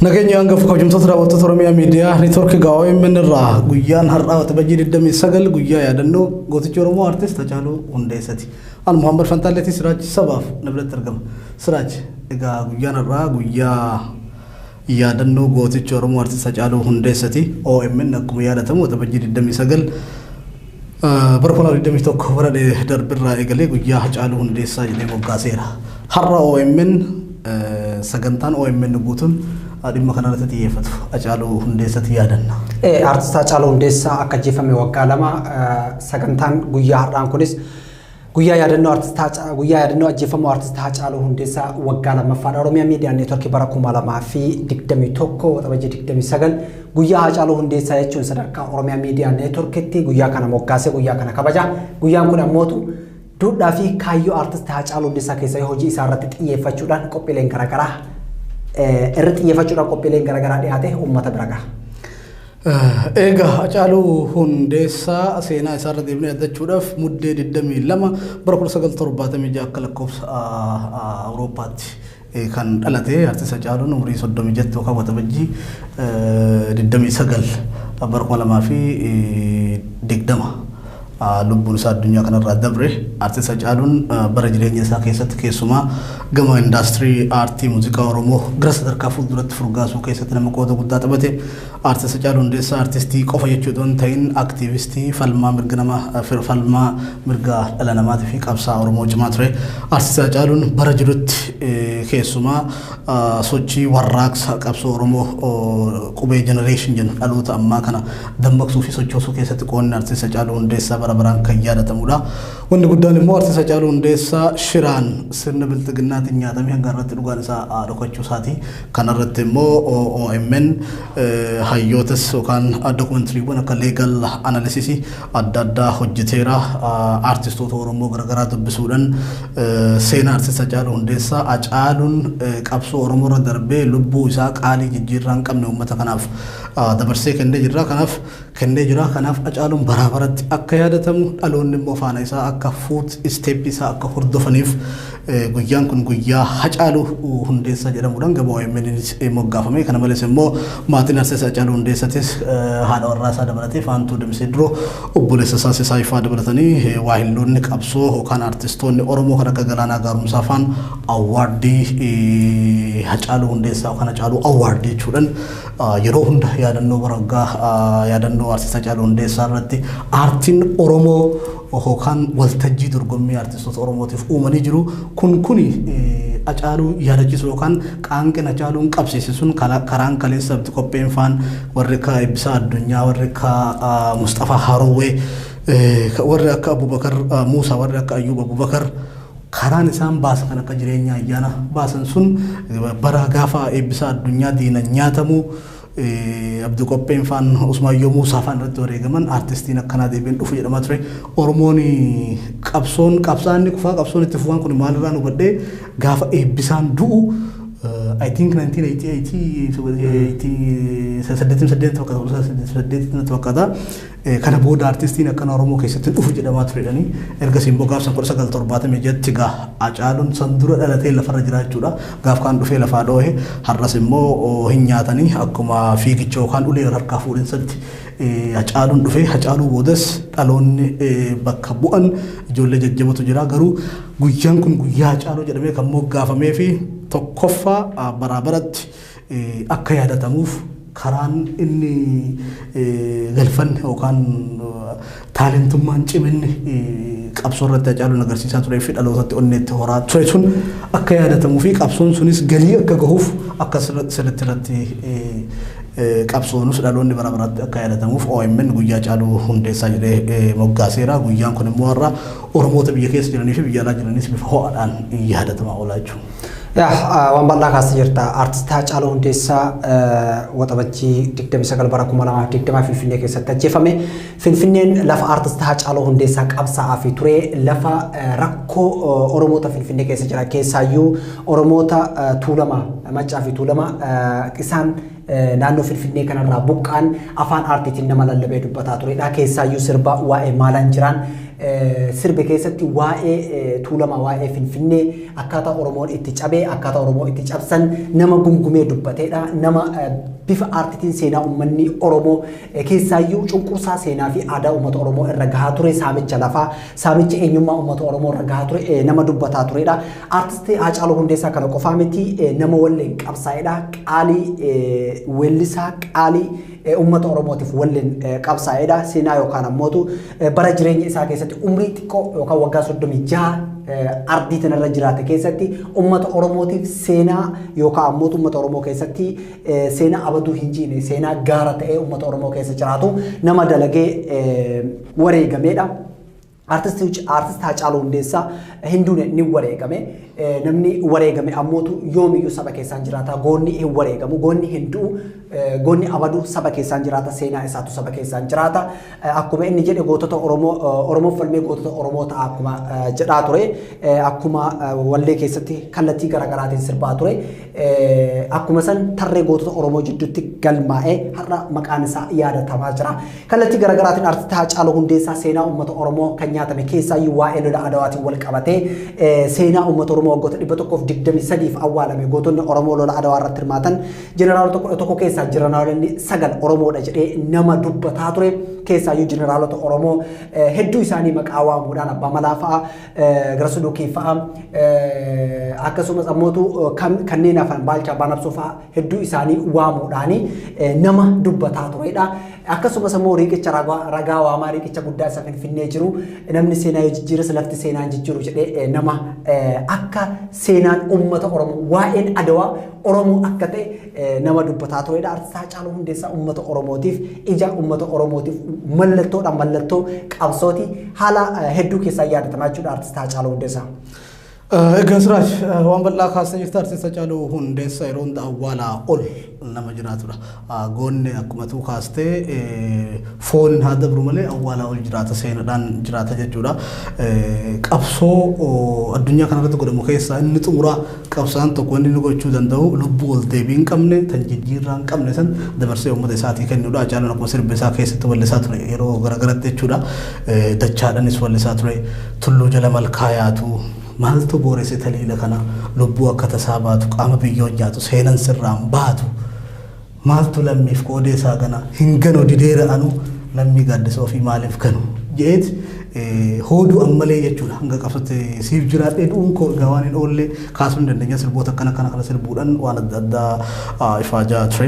Nageenya hangafa kabajamtoota daawwattoota Oromiyaa Miidiyaa Neetwoorkii OMN irraa guyyaan har'aa Waxabajjii 29 guyyaa yaadannoo gootichi Oromoo Artist Hacaaluu Hundeessaati. An Muhammad Fantaalleetii Siraaj sabaaf na biratti argama. Siraaj, egaa guyyaan har'aa guyyaa yaadannoo gootichi Oromoo Artist Hacaaluu Hundeessaati. OMN akkuma yaadatamu Waxabajjii 29 bara 2021 bara darbirraa eegalee guyyaa Hacaaluu Hundeessaa jedhee moggaaseera. Har'a OMN sagantaan OMN guutuun dhimma kanarratti xiyyeeffatu, Hacaaluu Hundeessatti yaadanna. Artist Hacaaluu Hundeessaa akka ajjeefame waggaa 2. Sagantaan guyyaa har'aan kunis guyyaa yaadannoo artist guyyaa yaadannoo ajjeefamuu Artist Hacaaluu Hundeessaa waggaa lammaffaadha. Oromiyaa Miidiyaa Neetworkii bara 2021 Waxabajjii 29 guyyaa Hacaaluu Hundeessaa jechuun sadarkaa Oromiyaa Miidiyaa Neetworkitti guyyaa kana moggaasee guyyaa kana kabaja. Guyyaan kun ammootu duudhaa fi kaayyoo Artist Hacaaluu Hundeessaa keessaa hojii isaa irratti xiyyeeffachuudhaan qophiileen garaagaraa irratti xiyyeeffachuudhaan qophiileen garaagaraa dhiyaate uummata bira gaha. Egaa Hacaaluu Hundeessaa seenaa isaarra deemnee addachuudhaaf Muddee 22 bara 1976 akka lakkoofsa Awurooppaatti kan dhalate Artist Hacaaluun umurii 36 yookaan Waxabajjii 29 bara 2020 lubbuun isaa addunyaa kanarraa dabre. Artist Hacaaluun bara jireenya isaa keessatti keessumaa gama indaastirii aartii muuziqaa Oromoo gara sadarkaa fuulduratti furgaasuu keessatti nama qooda guddaa taphate. Artist Hacaaluu Hundeessaa artistii qofa jechuu otoo hin ta'in aktiivistii falmaa mirga nama, falmaa mirga dhala namaatii fi qabsaa Oromoo cimaa ture. Artist Hacaaluun bara jirutti keessumaa sochii warraaqsa qabsoo Oromoo qubee generation jennu, dhaloota ammaa kana dammaqsuu fi sochoosuu keessatti qoodni Artist Hacaaluu Hundeessaa bara baraan kan yaadatamudha. Wanni guddaan immoo Artist Hacaaluu Hundeessaa shiraan sirna bilxiginnaatiin nyaatamee hanga irratti dhugaan isaa dhokachuu isaati. Kanarratti immoo OMN hayyootas yookaan dookumentariiwwan akka legal analysis adda addaa hojjeteera. Artistoota Oromoo garaagaraa dubbisuudhaan seenaa Artist Hacaaluu Hundeessaa, Hacaaluun qabsoo Oromoo irra darbee lubbuu isaa qaalii jijjiirraa hin qabne uummata kanaaf dabarsee kennee jira. Kanaaf kennee jira. Kanaaf Hacaaluun baraa baratti akka yaadatamu, dhaloonni immoo faana isaa akka footstep isaa akka hordofaniif guyyaan kun guyyaa Hacaaluu Hundeessaa jedhamuudhaan gama OMN moggaafame. Kana malees immoo maatiin Artist Hacaaluu Hundeessatis haadha warraa isaa dabalatee Faantuu Damsee Duroo, obboleessa isaa Sisaay fa'aa dabalatanii waahilloonni qabsoo yookaan artistoonni Oromoo kan akka Galaanaa Gaaromsaa fa'aan award Hacaaluu Hundeessaa yookaan Hacaaluu Award jechuudhaan yeroo hunda yaadannoo bara waggaa yaadannoo Artist Hacaaluu Hundeessaa irratti aartiin Oromoo yookaan waltajjii dorgommii artistoota Oromootiif uumanii jiru. Kun kuni Hacaaluu yaadachiisu yookaan qaanqeen Hacaaluun qabsiise sun karaan kaleessa Abdi Qopheen faan, warri akka Eebbisaa Addunyaa, warri akka Mustafaa Haroowwee, warri akka Abubakar Muusaa, warri akka Ayyuub Abubakar karaan isaan baasan, kan akka Jireenya Ayyaana baasan sun, bara gaafa Eebbisaa Addunyaa diinan nyaatamu, Abdi Qopheen faan, Usmaayyoo Muusaa faan irratti wareegaman, artistiin akkanaa deebiin dhufu jedhamaa ture. Oromoon qabsoon qabsaanni kufaa qabsoon itti fufaan kun maalirraa nu hubadhee gaafa Eebbisaan du'u, I think 1988, 88 natti fakkaata. Kana booda artistiin akkana Oromoo keessatti dhufu jedhamaa turedhani. Ergasii immoo gaaf san 1976 gaa Hacaaluun san dura dhalatee lafarra jira jechuudha. Gaaf kaan dhufee lafaa dhoohe har'as immoo hin nyaatanii akkuma fiigicha yookaan ulee harkaa fuudhinsatti Hacaaluun dhufee. Hacaaluu boodas dhaloonni bakka bu'an ijoollee jajjabatu jira. Garuu guyyaan kun guyyaa Hacaaluu jedhamee kan moggaafamee fi tokkoffaa baraa baratti akka yaadatamuuf karaan inni galfanne yookaan taalentummaan ciminni qabsoo irratti Hacaaluun agarsiisaa turee fi dhalootatti onneetti horaa ture sun akka yaadatamuu fi qabsoon sunis galii akka gahuuf akka sirriitti irratti qabsoonus dhaloonni bara baratti akka yaadatamuuf OMN guyyaa Hacaaluu Hundeessaa jedhee moggaaseera. Guyyaan kun immoo har'a Oromoota biyya keessa jiranii fi biyya alaa jiranis bifa ho'aadhaan yaadatamaa oolaa jechuudha. Yaa, waan bal'aa kaasee jirta. Artist Hacaaluu Hundeessaa Waxabajjii 29 bara 2020 Finfinnee keessatti ajjeefame. Finfinneen lafa Artist Hacaaluu Hundeessaa qabsaa'aa fi ture, lafa rakkoo Oromoota Finfinnee keessa jira, keessaayyuu Oromoota Tuulama, Maccaa fi Tuulama isaan naannoo Finfinnee kanarraa buqqaan afaan aartiitiin nama lallabee dubbataa turedha. Keessaayyuu sirba waa'ee maalaan jiraan sirbe keessatti waa'ee Tuulama, waa'ee Finfinnee, akkaataa Oromoon itti cabee akkaataa Oromoo itti cabsan nama gungumee dubbateedha. Nama bifa aartiitiin seenaa uummanni Oromoo keessaayyuu cunqursaa seenaa fi aadaa uummata Oromoo irra gahaa ture, saamicha lafaa, saamicha eenyummaa uummata Oromoo irra gahaa ture nama dubbataa turedha. Aartistii Haacaaluu Hundeessaa kana qofaa miti, nama walleen qabsaa'edha. Qaalii weellisaa qaalii uummata Oromootiif walleen qabsaa'edha. Seenaa yookaan ammootu bara jireenya isaa keessatti umrii xiqqoo yookaan waggaa 36 ardii tanarra jiraate keessatti uummata Oromootiif seenaa yookaan ammoo uummata Oromoo keessatti seenaa abaduu hin jiine, seenaa gaara ta'ee uummata Oromoo keessa jiraatu nama dalagee wareegameedha. Artist Haacaaluu Hundeessaa hin duune, ni wareegame. Namni wareegame ammootu yoomiyyuu saba keessaan jiraata. Goonni hin wareegamu, goonni hin du'u, goonni abaduu saba keessaan jiraata, seenaa isaatu saba keessaan jiraata. Akkuma inni jedhe gootota Oromoo, Oromoof falmee gootota Oromoo ta'a akkuma jedhaa ture, akkuma wallee keessatti kallattii garaagaraatiin sirbaa ture. Akkuma san tarree gootota Oromoo jidduutti galmaa'ee har'a maqaan isaa yaadatamaa jira. Kallattii garaagaraatiin Artist Haacaaluu Hundeessaa seenaa uummata Oromoo kan nyaatame keessaayyuu waa'ee lola Adawaatiin wal qabatee seenaa uummata Oromoo waggoota 123f awwaalame, gootonni Oromoo lola Adawaa irratti hirmaatan jeneraalota 11 keessaa jeneraalonni 9 Oromoodha jedhee nama dubbataa ture. Keessaayyuu jeneraalota Oromoo hedduu isaanii maqaa waamuudhaan Abbaa Malaa fa'a, Garasuu Dukii fa'a, akkasumas ammootu kanneen hafan Baalchaa Abbaa Nabsoo fa'a hedduu isaanii waamuudhaan nama dubbataa turedha. Akkasumas immoo riqicha ragaa waamaa, riqicha guddaa isa Finfinnee jiru, namni seenaa yoo jijjiiras lafti seenaan jijjiiru jedhee nama akka seenaan uummata Oromoo waa'een Adawaa Oromoo akka ta'e nama dubbataa turedha. Artist Haacaaluu Hundeessaa uummata Oromootiif ija, uummata Oromootiif mallattoodha, mallattoo qabsooti, haala hedduu keessaa yaadatamaa jechuudha Artist Haacaaluu Hundeessaa. Egaa Siraaj, waan bal'aa kaasee jirta. Artist Haacaaluu Hundeessaa yeroo hunda awwaalaa ol nama jiraatudha. Goonni akkuma tuu kaastee foon haa dabru malee awwaalaa ol jiraata, seenaadhaan jiraata jechuudha. Qabsoo addunyaa kanarratti godhamu keessaa inni xumuraa qabsaan tokko inni gochuu danda'u lubbuu ol deebii hin qabne, tan jijjiirraa hin qabne san dabarsee uummata isaatii kennuudha. Hacaaluun akkuma sirba isaa keessatti wallisaa ture yeroo garagaratti jechuudha. Dachaadhaanis wallisaa ture. Tulluu jala malkaa yaatu, maaltu booresse taliila kana, lubbuu akka tasaa baatu, qaama biyyoo nyaatu, seenan sirraan baatu, maaltu lammiif qoodee isaa kana hin ganu, dideera anu lammii gaaddisa ofii maaliif ganu jeet hooduu ammalee jechuudha. Hanga qabsatti siif jiraadhee du'uun koo egaa waan hin oolle kaasuu hin dandeenya. Sirboota akkana kana kana sirbuudhaan waan adda addaa ifaajaa ture.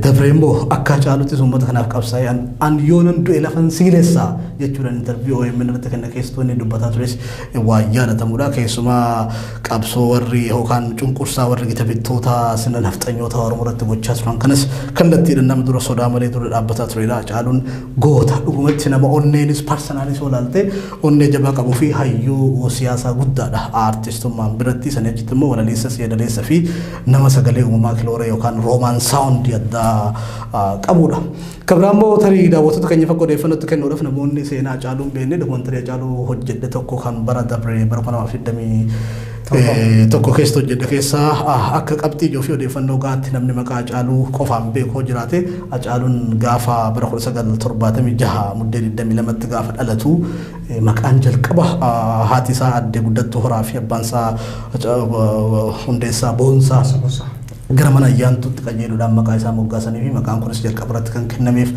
Dabree immoo akka Hacaaluttis uummata kanaaf qabsaa'ee an yoonan du'e lafan siilessaa jechuudhaan interview OMN irratti kenna keessattuu inni dubbataa tures waan yaadatamudha. Keessumaa qabsoo warri yookaan cunqursaa warri gita bittoota sirna nafxanyoota Oromoo irratti gochaa turan kanas kallattiidhaan nama dura sodaa malee dura dhaabbataa turedha. Hacaaluun goota dhugumatti, nama onneenis personally olaalte onnee jabaa qabuu fi hayyuu siyaasaa guddaadha. Aartistummaan biratti sanii achitti immoo walaleessa, yeedaleessa fi nama sagalee uumamaa kilooree yookaan roomaan sound addaa qabudha. Kan biraa immoo tarii daawwattoota keenya fakka odeeffannootti kennuudhaaf, namoonni seenaa Hacaaluu hin beekne, dokumantarii Hacaaluu hojjedhe tokko kan bara dabre bara 2021 keessa hojjedhe keessaa akka qabxii ijoo fi odeeffannoo gahaatti namni maqaa Hacaaluu qofaan beeku jiraate, Hacaaluun gaafa bara 1976 Muddee 22tti gaafa dhalatu maqaan jalqaba haati isaa Addee Guddattuu Horaa fi abbaan isaa Hundeessaa Boonsaa gara mana ayyaantuutti qajeeluudhaan maqaa isaa moggaasanii fi maqaan kunis jalqaba irratti kan kennameef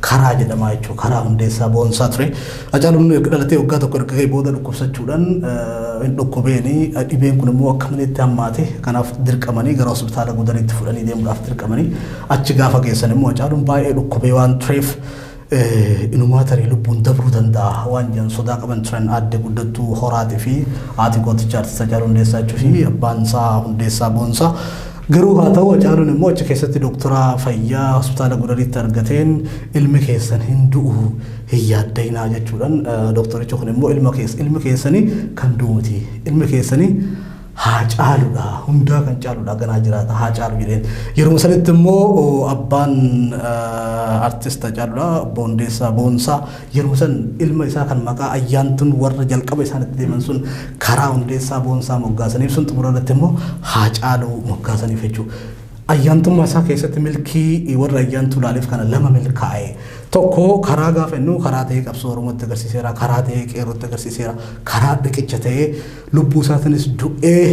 Karaa jedhama jechuudha. Karaa Hundeessaa Boonsaa ture. Hacaaluun dhalatee waggaa tokko erga ga'ee booda dhukkubsachuudhaan hin dhukkubeeni, dhibeen kun immoo akka maleetti hammaate. Kanaaf dirqamanii gara hospitaala Gudariitti fudhanii deemuudhaaf dirqamanii achi gaafa geessan immoo Hacaaluun baay'ee dhukkubee waan tureef inumaa tarii lubbuun dabruu danda'a waan jedhan sodaa qaban turan Aadde Guddattuu Horaatii fi haati gooticha Artist Hacaaluu Hundeessaa jechuu fi abbaan isaa Hundeessaa Boonsaa. Garuu haa ta'u, Hacaaluun immoo achi keessatti dooktora fayyaa hospitaala Gudariitti argateen ilmi keessan hin du'u, hin yaaddayinaa jechuudhaan, dooktorichi kun immoo ilma keessa ilmi keessanii kan du'u miti, ilmi keessanii haa caaludha, hundaa kan caaludha, ganaa jiraata haa caalu jedheen. Yeroo sanitti immoo abbaan artist Hacaaluudha, obbo Hundeessaa Boonsaa, yeroo san ilma isaa kan maqaa ayyaantuun warra jalqaba isaanitti deeman sun Karaa Hundeessaa Boonsaa moggaasaniif sun xumura irratti immoo haa caalu moggaasaniif jechuudha. Ayyaantummaa isaa keessatti milkii warra ayyaantuu laaleef kana lama milkaa'e. Tokko karaa gaafa jennu karaa ta'ee qabsoo Oromootti agarsiiseera, karaa ta'ee qeerrootti agarsiiseera, karaa riqicha ta'ee lubbuu isaatiinis du'ee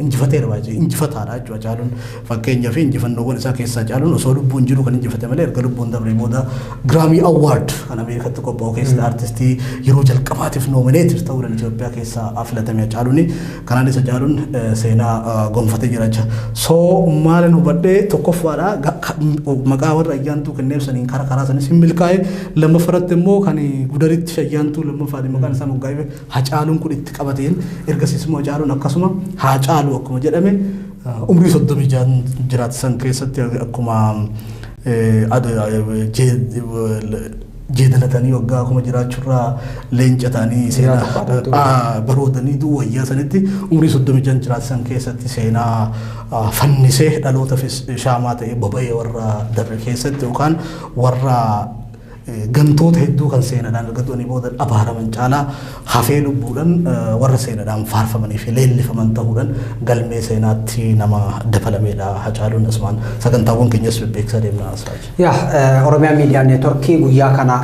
injifateera baay'ee injifataadha jechuudha Hacaaluun. Fakkeenyaaf injifannoowwan isaa keessaa Hacaaluun osoo lubbuun jiru kan injifate malee erga lubbuun dabree booda Grammy Award kan Ameerikaatti qophaa'u keessatti artistii yeroo jalqabaatiif nominated ta'uudhaan Itoophiyaa keessaa filatame Hacaaluun. Kanaanis Hacaaluun seenaa gonfatee jira jecha. So maalin hubadhee tokkoffaadha maqaa warra ayyaantuu kenneef saniin karaa sanis hin milkaa'e. Lammaffaratti immoo kan Gudaritti ayyaantuu lammaffaadha maqaan isaa moggaa'e Hacaaluun kun itti qabateen ergasiis immoo Hacaaluun akkasuma Haacaaluu akkuma jedhame umrii 36 jiraatisan keessatti akkuma jeedalatanii waggaa akkuma jiraachuurraa leenca ta'anii seenaa baroodanii du'u wayyaa sanitti umrii 36 jiraatisan keessatti seenaa fannisee dhalootaafis shaamaa ta'e boba'ee warra darbe keessatti yookaan warra gantoota hedduu kan seenaadhaan erga du'anii booda abaaraman caalaa hafee lubbuudhaan warra seenaadhaan faarfamanii fi leellifaman ta'uudhaan galmee seenaatti nama dabalamedha Hacaaluun. Asumaan sagantaawwan keenyas beeksisaa deemna Asiraaj. Yaa Oromiyaa Miidiyaa Neetworkii guyyaa kana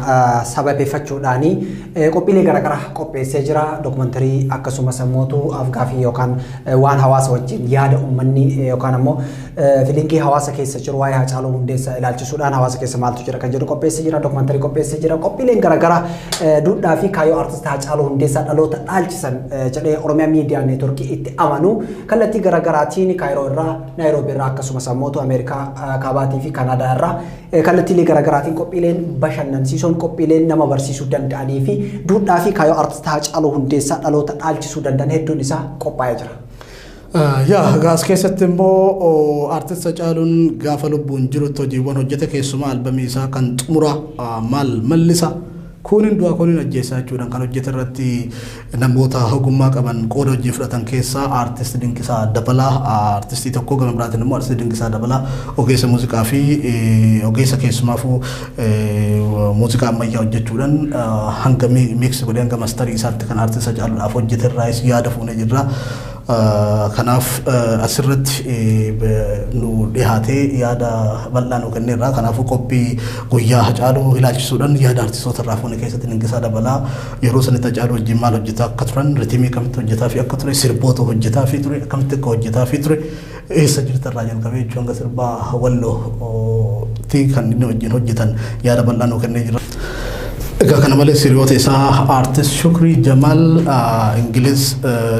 sababeeffachuudhaani qophiilee garaagaraa qopheessee jira. Dokumantarii akkasumas immoo afgaaffii yookaan waan hawaasa wajjin yaada uummanni yookaan ammoo feelingii hawaasa keessa jiru waa'ee Hacaaluu Hundeessaa ilaalchisuudhaan hawaasa keessa maaltu jira kan jedhu qopheessee jira. Dokumantarii qopheessee jira. Qophiileen garaagaraa duudhaa fi kaayyoo artistii Hacaaluu Hundeessaa dhaloota dhaalchisan jedhee Oromiyaa Miidiyaa Neetworkii itti amanu kallattii garaagaraatiin Kaayiroo irraa, Naayiroobii irraa akkasumas ammoo Ameerikaa kaabaatii fi Kanaadaa irraa kallattiilee garaagaraatiin qophiileen bashannansiisoon qophiileen nama barsiisuu danda'anii fi duudhaa fi kaayyoo artistii Hacaaluu Hundeessaa dhaloota dhaalchisuu danda'an hedduun isaa qophaa'ee jira. Yaa gaas keessatti immoo artist Hacaaluun gaafa lubbuun jirutti hojiiwwan hojjete keessumaa albamii isaa kan xumura maal mallisa kunin du'a kunin ajjeessaa jechuudhaan kan hojjete irratti namoota ogummaa qaban qooda hojii fudhatan keessaa artist Dinqisaa Dabalaa artistii tokko gama biraatiin immoo artist Dinqisaa Dabalaa ogeessa muuziqaa fi ogeessa keessumaafuu muuziqaa ammayyaa hojjechuudhaan hanga mix godhee hanga masterii isaatti kan artist Hacaaluudhaaf hojjete irraayis yaada fuunee jirra. Kanaaf asirratti nu dhiyaatee yaada bal'aa nu kenneerra. Kanaafuu qophii guyyaa Hacaaluu ilaalchisuudhaan yaada artistoota irraa fuune keessatti Dinqisaa Dabalaa yeroo sanitti Hacaaluu wajjin maal hojjetaa akka turan, rhythmii akkamitti hojjetaa fi akka ture, sirboota hojjetaa fi ture, akkamitti akka hojjetaa fi ture, eessa jirta irraa jalqabee jechuun hanga sirbaa Wallootti kan inni wajjin hojjetan yaada bal'aa nu kennee jira. Egaa kana malees hiriyoota isaa artist Shukrii Jamal Ingiliz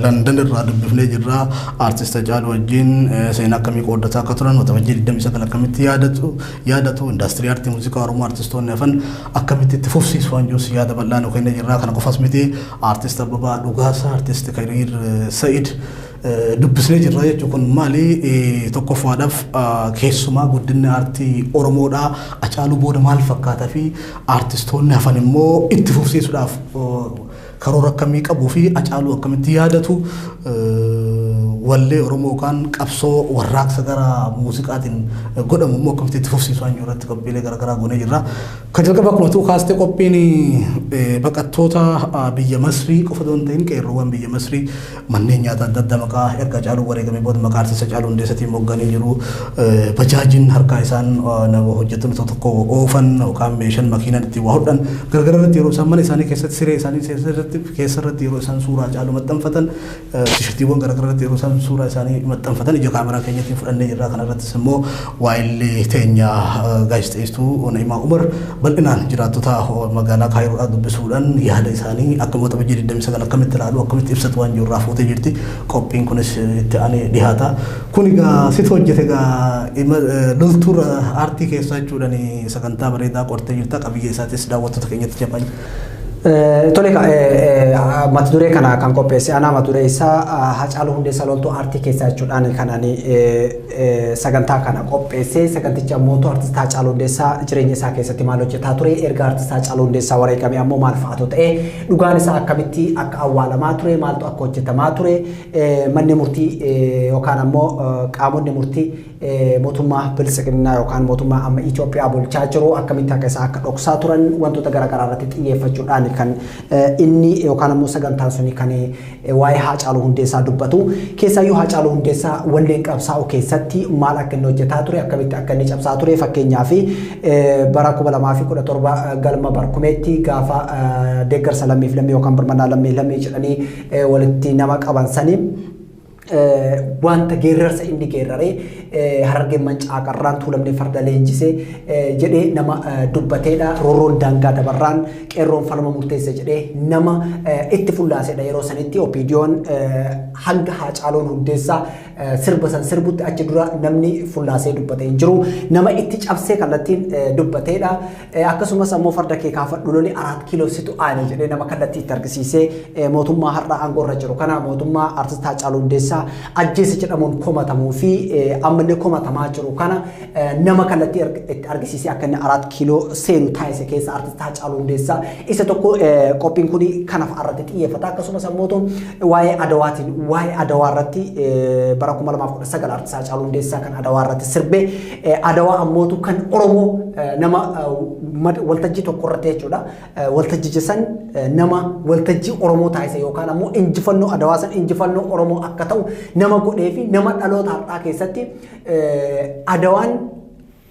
London irraa dubbifnee jirra. Artist Hacaaluu wajjin seenaa akkamii qooddataa akka turan, Waxabajjii 29 akkamitti yaadatu, indaastirii aartii muuziqaa Oromoo artistoonni hafan akkamitti itti fufsiisu waan jirus yaada bal'aa nu kennee jirra. Kana qofas miti artist Abbabaa Dhugaasaa, artist Kariir Sa'id dubbisnee jirra jechuun kun maali tokkoffaadhaaf keessumaa guddinni aartii Oromoodhaa Hacaaluu booda maal fakkaataa fi aartistoonni hafan immoo itti fufsiisuudhaaf karoora akkamii qabuu fi Hacaaluu akkamitti yaadatu wallee Oromoo yookaan qabsoo warraaqsa gara muuziqaatiin godhamu immoo akkamitti itti fufsiisu waan jiru irratti qophiilee garaagaraa goonee jirra. Kan jalqaba akkuma tuu kaastee qophiin baqattoota biyya Masrii qofa osoo hin ta'in qeerroowwan biyya Masrii manneen nyaataa adda addaa maqaa erga Hacaaluu wareegamee booda maqaa artist Hacaaluu Hundeessaatiin mogganii jiru. Bajaajiin harkaa isaan hojjettoonni tokko tokko oofan yookaan meeshaan makiinaan ittiin waa hodhan gargar irratti yeroo isaan mana isaanii keessatti siree isaanii keessarratti yeroo isaan suuraa Hacaaluu maxxanfatan tishertiiwwan garagaraa irratti yeroo isaan suuraa isaanii maxxanfatan ija kaameraa keenyaatiin fudhannee jirra. Kana irrattis immoo waa'illee teenya gaazexeessituu Na'imaa Umar bal'inaan jiraattota magaalaa Kaayiroodhaa dubbisuudhaan yaada isaanii akka Waxabajjii 29 akkamitti ilaalu akkamitti ibsatu waan jiru irraa fuutee jirti. Qophiin kunis itti aanee dhiyaata. Kun egaa situ hojjete egaa loltuura aartii keessaa jechuudhaan sagantaa bareedaa qortee jirta. Qabiyyee isaatis daawwattoota keenyatti jabaa. Tole mata duree kana kan qopheesse ana mata duree isaa Hacaaluu Hundeessaa loltuu aartii keessaa jechuudhaan kan ani sagantaa kana qopheesse. Sagantichi ammoo artist Hacaaluu Hundeessaa jireenya isaa keessatti maal hojjetaa ture, erga artist Hacaaluu Hundeessaa wareegame ammoo maal fa'aatu ta'e, dhugaan isaa akkamitti akka awwaalamaa ture, maaltu akka hojjetamaa ture, manni murtii yookaan ammoo qaamonni murtii mootummaa biltsiginnaa yookaan mootummaa amma Itoophiyaa bulchaa jiru akkamitti akka isaa akka dhoksaa turan wantoota garaagaraa irratti xiyyeeffachuudhaan kan inni yookaan ammoo sagantaan suni kan waa'ee Haacaaluu Hundeessaa dubbatu. Keessaayyuu Haacaaluu Hundeessaa walleen qabsaa'u keessatti maal akka inni hojjetaa ture, akkamitti akka inni cabsaa ture, fakkeenyaaf bara 2017 galma Barkumeetti gaafa deeggarsa lammiif lammii yookaan birmannaa lammiif lammii jedhanii walitti nama qaban sanii Wanta geerrarsa inni geerraree Harargeen mancaa qarraan tuulamnee farda leenjisee jedhee nama dubbateedha. Roorroon daangaa dabarraan qeerroon falma murteesse jedhee nama itti fullaasedha. Yeroo sanitti OPDO'n hanga Haacaaluun Hundeessaa sirba san sirbutti achi dura namni fullaasee dubbatee hin jiru. Nama itti cabsee kallattiin dubbateedha. Akkasumas ammoo farda kee kaafadhu loli 4 kiiloo situ aane jedhee nama kallattii itti argisiisee mootummaa har'a aangoo irra jiru kana mootummaa artist Haacaaluu Hundeessaa ajjeese jedhamuun komatamuu fi ammallee komatamaa jiru kana nama kallattii itti argisiisee akka inni 4 kiiloo seenu taasise keessa artist Haacaaluu Hundeessaa isa tokko. Qophiin kun kanaaf irratti xiyyeeffata. Akkasumas ammoo waa'ee Adawaatiin, waa'ee Adawaa irratti bara 2019 artist Haacaaluu Hundeessaa kan Adawaa irratti sirbe, Adawaa ammootu kan Oromoo nama waltajjii tokko irratti jechuudha. Waltajjicha san nama waltajjii Oromoo taasise yookaan ammoo injifannoo Adawaa san injifannoo Oromoo akka ta'u nama godhee fi nama dhaloota har'aa keessatti Adawaan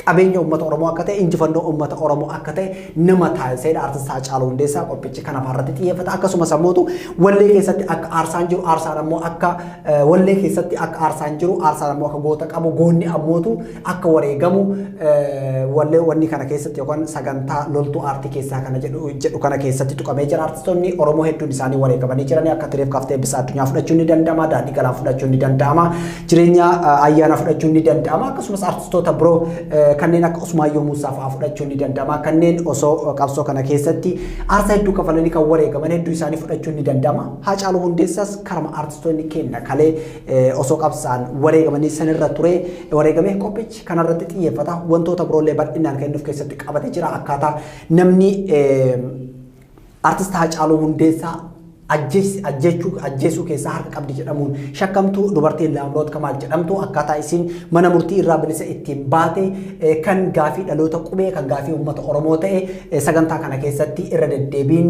qabeenya uummata Oromoo akka ta'e, injifannoo uummata Oromoo akka ta'e nama taasisedha artist Haacaaluu Hundeessaa. Qophichi kanaaf irratti xiyyeeffata. Akkasumas ammoo wallee keessatti akka aarsaan jiru, aarsaan ammoo akka wallee keessatti akka aarsaan jiru, aarsaan ammoo akka goota qabu, goonni ammootu akka wareegamu wallee wanni kana keessatti yookaan sagantaa loltuu aartii keessaa kana jedhu kana keessatti tuqamee jira. Artistoonni Oromoo hedduun isaanii wareegamanii jiran akka Tireef Kaaftee Eebbisaa Addunyaa fudhachuun ni danda'ama, Daandii Galaan fudhachuun ni danda'ama, Jireenya Ayyaana fudhachuun ni danda'ama. Akkasumas artistoota biroo kanneen akka Usmaayyoo Muusaa fa'aa fudhachuun ni danda'ama. Kanneen osoo qabsoo kana keessatti aarsaa hedduu kafalanii kan wareegaman hedduu isaanii fudhachuun ni danda'ama. Haacaaluu Hundeessaas karama artistoonni keenya kalee osoo qabsaan wareegamanii sanirra ture wareegamee qophichi kanarratti xiyyeeffata. Wantoota biroollee bal'inaan kan inni of keessatti qabate jira. Akkaataa namni artist Haacaaluu Hundeessaa ajjeesuu keessaa harka qabdi jedhamuun shakkamtu dubartiin Laamroot Kamaal jedhamtu akkaataa isiin mana murtii irraa bilisa ittiin baate kan gaafii dhaloota qubee kan gaafii uummata Oromoo ta'e sagantaa kana keessatti irra deddeebiin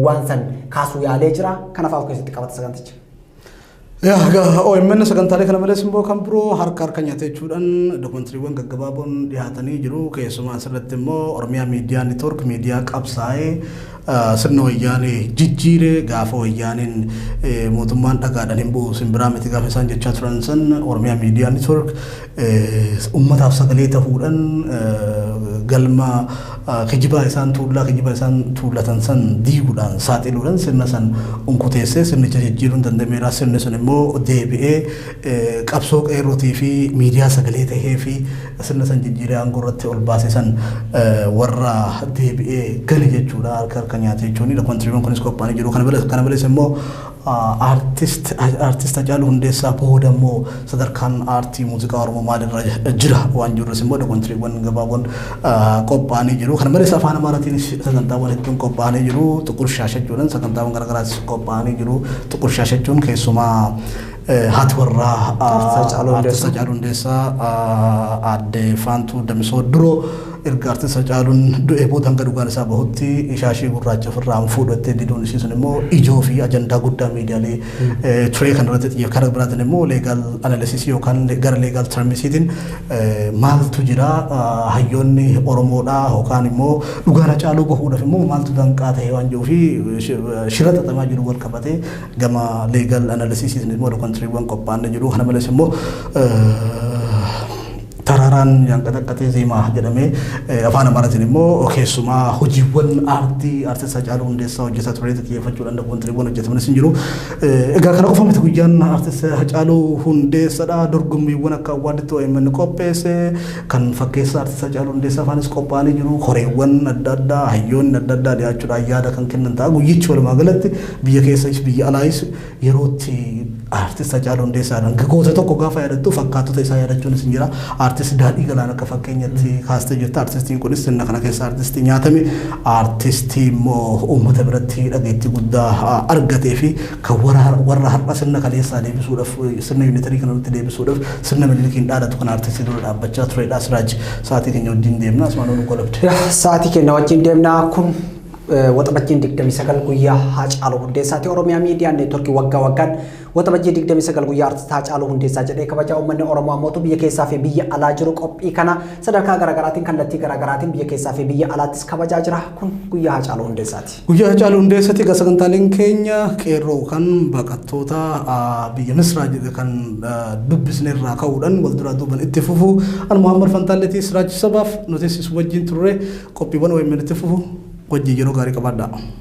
waan san kaasuu yaalee jira. Kanaaf of keessatti qabata saganticha. Yaa OMN sagantaalee kana malees immoo kan biroo harka harka nyaatee jechuudhaan dookumentariiwwan gaggabaaboon dhiyaatanii jiru. Keessumaa asirratti immoo Oromiyaa Miidiyaa Neetwoork miidiyaa qabsaa'ee sirna wayyaanee jijjiire gaafa wayyaaneen mootummaan dhagaadhaan hin bu'u simbiraa miti gaafa isaan jechaa turan san Oromiyaa Miidiyaa Neetwoork uummataaf sagalee ta'uudhaan galma kijibaa isaan tuullaa kijibaa isaan tuullatan san diiguudhaan saaxiluudhaan sirna san unkuteessee sirnicha jijjiiruun danda'ameera. Sirni sun immoo deebi'ee qabsoo qeerrootii fi miidiyaa sagalee tahee fi sirna san jijjiiree aangoo irratti ol baase san warra deebi'ee gale jechuudha harka harka nyaate jechuuni. Dookumentariiwwan kunis qophaa'anii jiru. Kana malees immoo artist Haacaaluu Hundeessaa booda immoo sadarkaan aartii muuziqaa Oromoo maalirra jira waan jirus immoo dookumentariiwwan gabaaboon qophaa'anii jiru. Kana malees afaan Amaaraatiinis sagantaawwan hedduun qophaa'anii jiru. Xuqur shaashachuudhaan sagantaawwan garaagaraas qophaa'anii jiru. Xuqur shaashachuun keessumaa haati warraa artist Haacaaluu Hundeessaa aadde Faantuu Damisoo duroo erga artist Haacaaluun du'ee booda hanga dhugaan isaa bahutti shaashii gurraacha ofirraa fuudhattee diduun ishii sun immoo ijoo fi ajandaa guddaa miidiyaalee turee kan irratti xiyyeeffate. Karaa biraatiin immoo leegaal analysis yookaan gara leegaal termisiitiin maaltu jira hayyoonni Oromoodhaa yookaan immoo dhugaan Haacaaluu bahuudhaaf immoo maaltu danqaa ta'e waan jiruu fi shira xaxamaa jiru wal qabatee gama leegaal analysiisiin immoo dookumentariiwwan qophaa'anii jiru. Kana malees immoo Taraaraan yaanqaxaqqatee zeemaa jedhamee afaan Amaaraatiin immoo keessumaa hojiiwwan aartii artist Haacaaluu Hundeessaa hojjetaa ture xiyyeeffachuudhaan dookumentariiwwan hojjetamanis hin jiru. Egaa kana qofa miti guyyaan artist Haacaaluu Hundeessaadha. Dorgommiiwwan akka awwaaditti OMN qopheesse kan fakkeessa artist Haacaaluu Hundeessaa afaanis qophaa'anii jiru. Horeewwan adda addaa hayyoonni adda addaa dhiyaachuudhaan yaada kan kennan ta'a. Guyyichi walumaa galatti biyya keessas biyya alaayis yerootti artist Haacaaluu Hundeessaadhaan goota tokko gaafa yaadattu fakkaattota isaa yaadachuunis hin jira. Artist Daadhii Galaan akka fakkeenyatti kaastee jirta. Artistiin kunis sirna kana keessa artistii nyaatame artistii immoo uummata biratti dhageettii guddaa argatee fi kan warra har'a sirna kaleessaa deebisuudhaaf sirna yuunitarii kana nutti deebisuudhaaf sirna Minilikiin dhaadatu kan artistii dura dhaabbachaa turedha. Siraaj sa'aatii keenya wajjin deemna. Asumaan nu qolabde. Sa'aatii keenya wajjin deemna kun waxabajjiin 29 guyyaa Haacaaluu Hundeessaati. Oromiyaa Miidiyaa Neetwoorkii waggaa waggaan Waxabajjii 29 guyyaa Artist Haacaaluu Hundeessaa jedhee kabajaa. Uummanni Oromoo ammoo biyya keessaa fi biyya alaa jiru qophii kana sadarkaa garaagaraatiin, kallattii garaagaraatiin biyya keessaa fi biyya alaattis kabajaa jira. Kun guyyaa Haacaaluu Hundeessaati. Guyyaa Haacaaluu Hundeessaati. Egaa sagantaaleen keenya qeerroo kan baqattoota biyya Misraa kan dubbisne irraa ka'uudhaan wal duraa duuban itti fufu. Ani Muhammad Fantaalleetii Siraaj Sabaaf nutis wajjin turre. Qophiiwwan OMN itti fufu wajjin yeroo gaarii qabaadhaa.